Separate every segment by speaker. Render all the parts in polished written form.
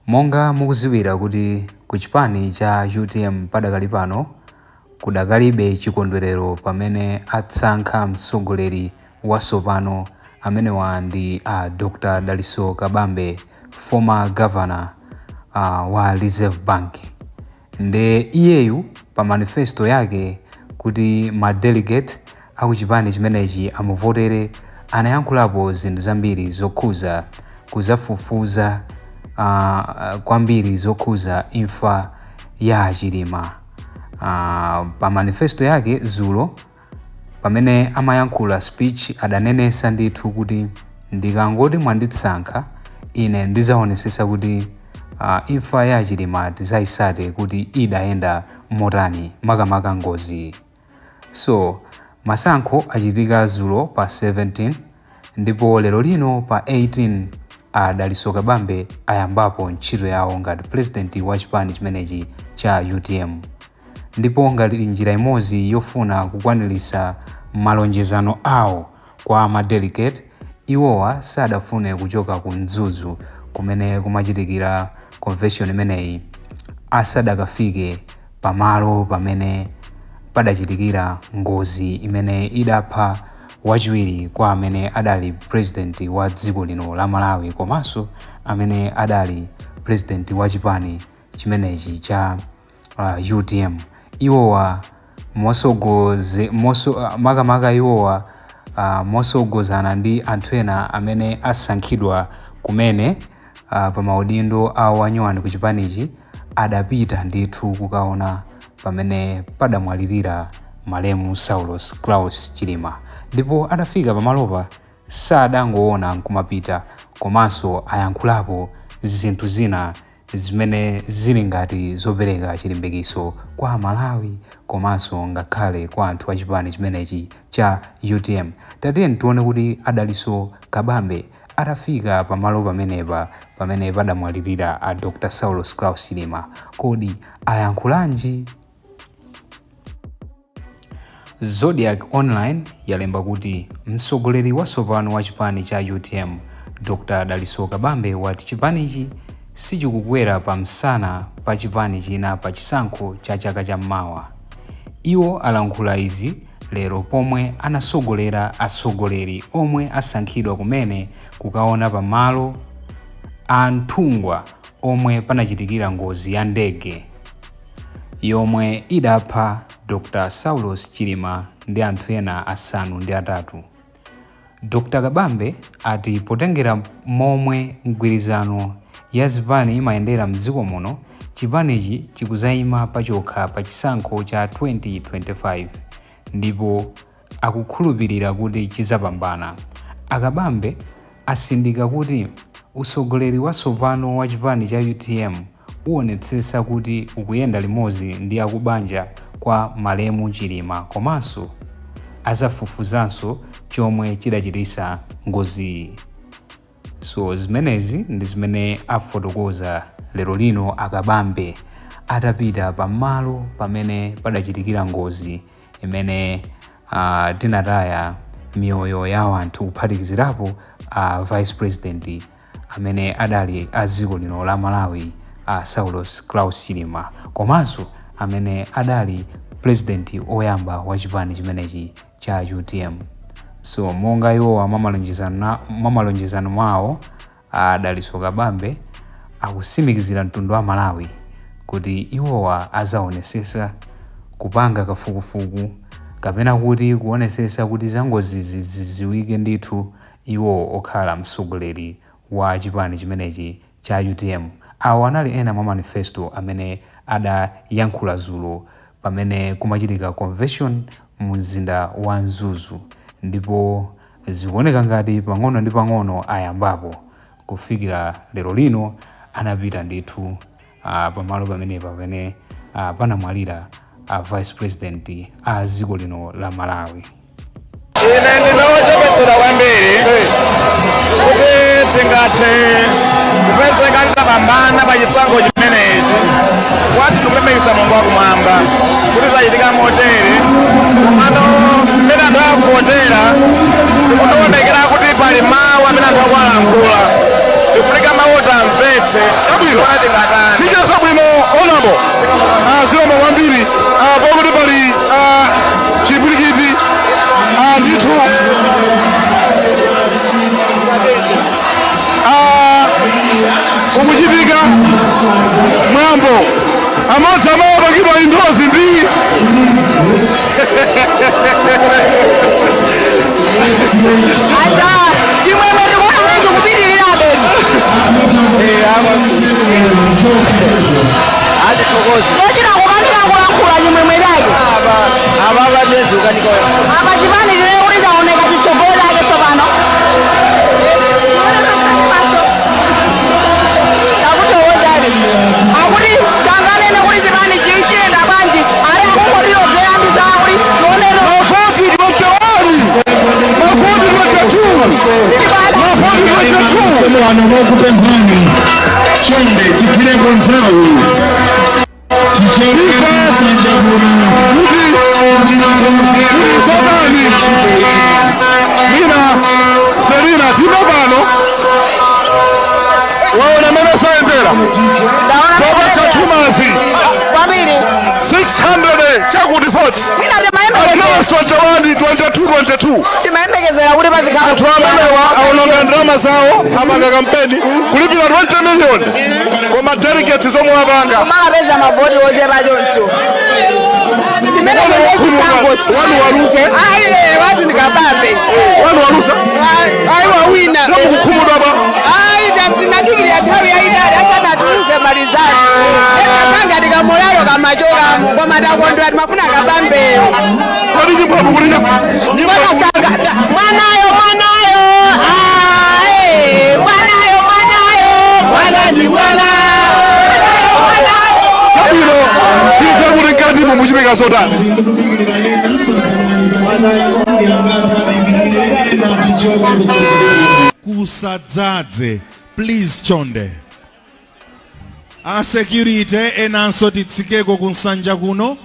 Speaker 1: Monga mukuziwira kuti ku chipani cha UTM padakali pano kudakalibe chikondwerero pamene atsankha mtsogoleri watsopano, amenewa ndi a Dr Dalitso Kabambe, former governor wa Reserve Bank. Nde iyeyu pa manifesto yake kuti ma delegate akuchipani chimenechi amuvotere, anayankhulapo zinthu zambiri zokhuza kuzafufuza kwambiri zokhuza imfa ya Chilima. Pa manifesto yake zulo pamene amayankhula speech, adanenesa ndithu kuti ndikangoti mwanditsankha ine, ndizaonesesa kuti imfa ya Chilima tizayisate kuti idayenda motani, makamaka ngozi. So masankho achitika zulo pa 17, ndipo lero lino pa 18 a Dalitso Kabambe ayambapo ntchito yawo ngati president wa chipani chimenechi cha UTM. Ndipo ngati njira imodzi yofuna kukwaniritsa malonjezano awo kwa madelegate, iwowa sadafune kuchoka ku Mzuzu kumene kumachitikira convention imeneyi asadakafike pamalo pamene padachitikira ngozi imene idapha wachiwiri kwa amene adali president wa dziko lino la Malawi, komanso amene adali president wa chipani chimenechi cha UTM. Iwowa mosogoze moso, makamaka iwowa mosogozana ndi anthu ena amene asankhidwa kumene pa maudindo awo anyuwani ku chipanichi, adapita ndithu kukaona pamene padamwalirira malemu Saulos Klaus Chilima. Ndipo atafika pamalopa sadangoona nkumapita, komanso ayankhulapo zinthu zina zimene zili ngati zopereka chilimbikiso kwa Malawi komanso ngakhale kwa anthu achipani chimenechi cha UTM. Tatiyeni tione kuti a Dalitso Kabambe atafika pamalo pamenepa pamene padamwalirira a Dr Saulos Klaus Chilima, kodi ayankhulanji? Zodiak Online yalemba kuti mtsogoleri watsopano wa chipani cha UTM, Dr Dalitso Kabambe, wati chipanichi sichikukwera pa msana pa chipani china pa chisankho cha chaka cham'mawa. Iwo alankhula izi lero pomwe anasogolera atsogoleri omwe asankhidwa kumene kukaona pamalo a Nthungwa omwe panachitikira ngozi ya ndege yomwe idapha Dr Saulos Chilima ndi anthu ena 8. Dr Kabambe ati potengera momwe mgwirizano ya zipani imayendera mdziko muno, chipanichi chikuzayima pachokha pa chisankho cha 2025 ndipo akukhulupirira kuti chizapambana. Akabambe asindika kuti utsogoleri watsopano wa chipani cha UTM uwonetsetsa kuti ukuyenda limodzi ndi akubanja kwa malemu Chilima, komanso azafufuzanso chomwe chidachititsa ngoziyi. So zimenezi ndi zimene afotokoza lero lino Akabambe atapita pamalo pamene padachitikira ngozi imene tinataya miyoyo ya anthu, kuphatikizirapo vice president amene adali a dziko lino la Malawi, Saulos Klaus Chilima, komanso amene adali president oyamba wa chipani chimenechi cha UTM. So monga iwowa mwamalonjezano mwawo, a Dalitso Kabambe akusimikizira mtundu wa Malawi kuti iwowa azaonesesa kupanga kafukufuku kapena kuti kuonesesa kuti zangozizi ziziwike ndithu, iwo okhala mtsogoleri wa chipani chimenechi cha UTM. Awo anali ena mwa manifesto amene adayankhula zulo pamene kumachitika convention mu mzinda wa Mzuzu, ndipo zikuoneka ngati pang'ono ndi pang'ono ayambapo. Kufikira lero lino anapita ndithu pamalo pamenepa pamene panamwalira vice president a dziko lino la Malawi.
Speaker 2: Ine ndinochepetsera kwambiri kuti tingathe kupezeka titapambana pa chisankho chimenechi. Kwati ndikulemekeza Mulungu wakumwamba kuti zachitika motere, komano mmene anthu akuvotera sikutionekera kuti pali mawu amene anthu akuwalankhula. Tifunika mawu tamvetse.
Speaker 3: Chabwino, ticheza bwino onabo. Zilomba kwambiri. Pakuti pali chipwirikiti ndithu. Ukuchitika mwambo amodzi amawapangidwa indozi ndi
Speaker 4: Ata chimwemwe tikuona kuti chikupitirirabe. Tochita kukanika kulankhula chimwemwe chake. Apa chipani chimene kuti chaoneka chitsogolo chake tsopano. Takuthokozani. Akuti sanganene kuti chipani chichiyenda bwanji, ali akungotiyogera ndi zawo kuti tionene.
Speaker 3: Mavoti 21, mavoti 22, mavoti 22.
Speaker 5: Wano mokupemphani, chonde titireko nthawi, tichoke kusanja kuno.
Speaker 3: Kuti zodani mina Selina tima pano waona mene sayendera
Speaker 4: Ndaona.
Speaker 3: zopatsa chumazi.
Speaker 4: Kwambiri.
Speaker 3: 600 chakuti votes.
Speaker 4: Mwina timayembekezera.
Speaker 3: Against 21, 22, 22.
Speaker 4: Timayembekezera kuti pazikhala.
Speaker 3: Anthu amenewa aononga ndalama zawo, apanga kampeni kulipira 20 million, koma delegates zomwe apanga
Speaker 4: Kumakapeza mavoti ochepa choncho. Chimene chisango.
Speaker 3: Wanu waluze.
Speaker 4: Ayi, watu ndikapambe.
Speaker 3: Wanu waluza.
Speaker 4: Ayi, wawina.
Speaker 3: Namukukhumudwa pa.
Speaker 4: Ayi, tinadikirira nthawi yayitali asanatuluse malizati. Ena tikamolalo kamachokamo, koma takondwa, timafuna kapambeyo.
Speaker 3: Kodi nyimbo mukulira nyimbo?
Speaker 4: Mwakasanga mwanayo, mwanayo, ae, mwanayo, mwanayo, mwana ndi mwana, mwanayo, mwanayo.
Speaker 3: Chabwino, timve kuti mkatimo muchitika zotani.
Speaker 6: Kusadzadze, please, chonde. A security enanso titsikeko kunsanja kuno.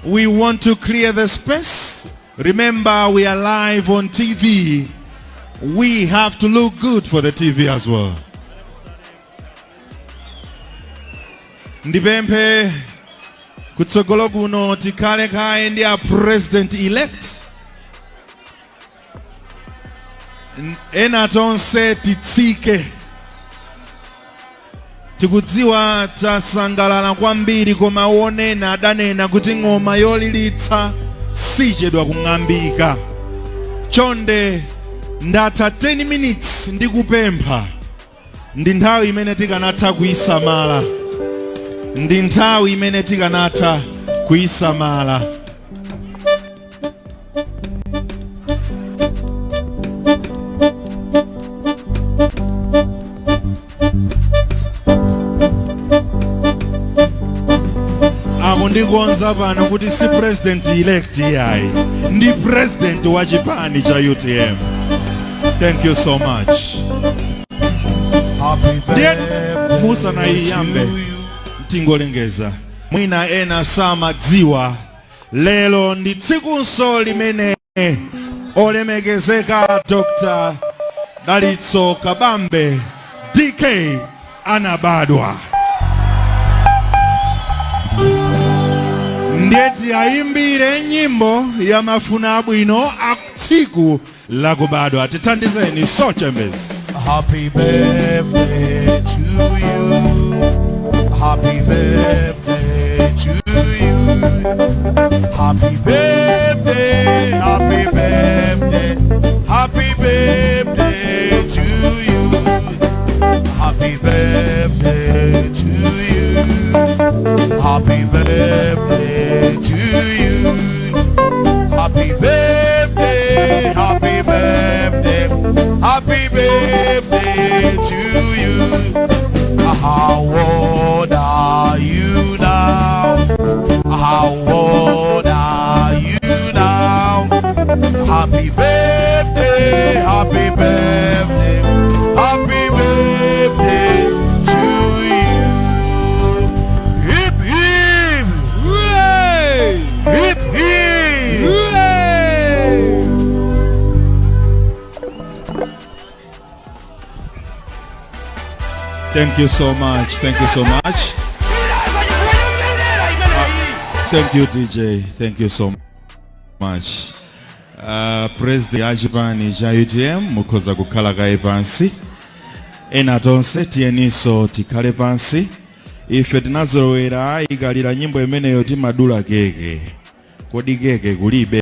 Speaker 6: We want to clear the space. Remember, we are live on TV. We have to look good for the TV as well. Ndipemphe kutsogolo kuno tikhale kaye ndi a president elect. Ena tonse titsike. Tikudziwa tasangalala kwambiri, koma wonena adanena kuti ng'oma yolilitsa sichedwa kung'ambika. Chonde, ndatha 10 minutes ndikupempha. Ndi nthawi imene tikanatha kuyisamala, ndi nthawi imene tikanatha kuyisamala. Akundikonza pano kuti si president elect iyayi, ndi president wa chipani cha UTM. Thank you so much. Ndiye musanayiyambe, tingolengeza, mwina ena samadziwa, lero ndi tsikunso limene olemekezeka Dr. Dalitso Kabambe DK anabadwa. Ndiye tiyayimbire nyimbo ya mafuna abwino a tsiku lakubadwa. Tithandizeni sochembezi.
Speaker 7: Happy birthday to you. Happy birthday to you. Happy birthday, happy birthday, happy birthday to you. Happy birthday to you. Happy birthday to you. Happy birthday, happy birthday, happy birthday to you. How old are you now? How old are you now? Happy birthday, happy birthday, happy birthday to you. Hip hip! Hooray! Hip hip! Hooray!
Speaker 6: Thank you so much. Thank you so much. Thank you, DJ. Thank you so much. President ya chipani cha UTM, mukhoza kukhala kaye pansi. Ena tonse tiyeninso tikhale pansi. Ife tinazolowera ikalira nyimbo imeneyo timadula keke. Kodi keke kulibe?